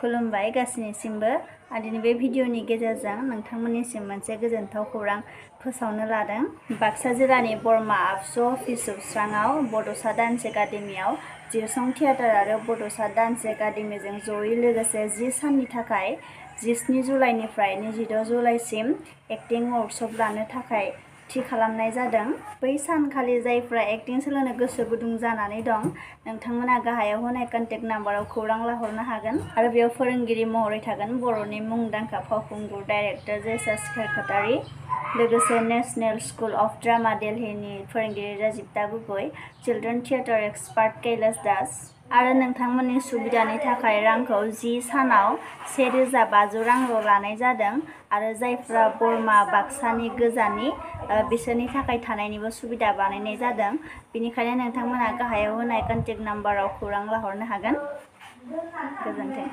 खुलुमबाय गासैनिसिमबो आदिनि बे भिडिअनि गेजेरजों नोंथांमोननिसिम मोनसे गोजोनथाव खौरां फोसावनो लादों। बाक्सा जिल्लानि बरमा आबसु अफिस जोबस्राङाव बड'सा डान्स एकाडेमियाव जिरसं थियेटार आरो बड'सा डान्स एकाडेमिजों जयै लोगोसे 10 साननि थाखाय 17 जुलाइनिफ्राय 26 जुलाइसिम एक्टिं वर्कशप लानो थाखाय थि खालामनाय जादों। बै सानखालि जायफ्रा एक्टिं सोलोंनो गोसो गुदुं जानानै दं नोंथांमोना गाहायाव होनाय कन्टेक्ट नाम्बाराव खौरां लाहरनो हागोन आरो बेयाव फोरोंगिरि महरै थागोन बर'नि मुंदांखा फावखुंगुर डाइरेक्टर जयसा सिखारखातारि, लोगोसे नेशनेल स्कुल अफ ड्रामा दिल्लीनि फोरोंगिरि राजिबता Gogoi, children theatre expert Kailash Das आरो नोंथांमोननि सुबिदानि थाखाय रांखौ 10 सानाव 1500 रांल' लानाय जादों आरो जायफ्रा बरमा बाक्सानि गोजाननि बिसोरनि थाखाय थानायनिबो सुबिदा बानायनाय जादों। बेनिखायनो नोंथांमोना गाहायाव होनाय कन्टेक्ट नाम्बाराव खौरां लाहरनो हागोन। गोजोन्थों।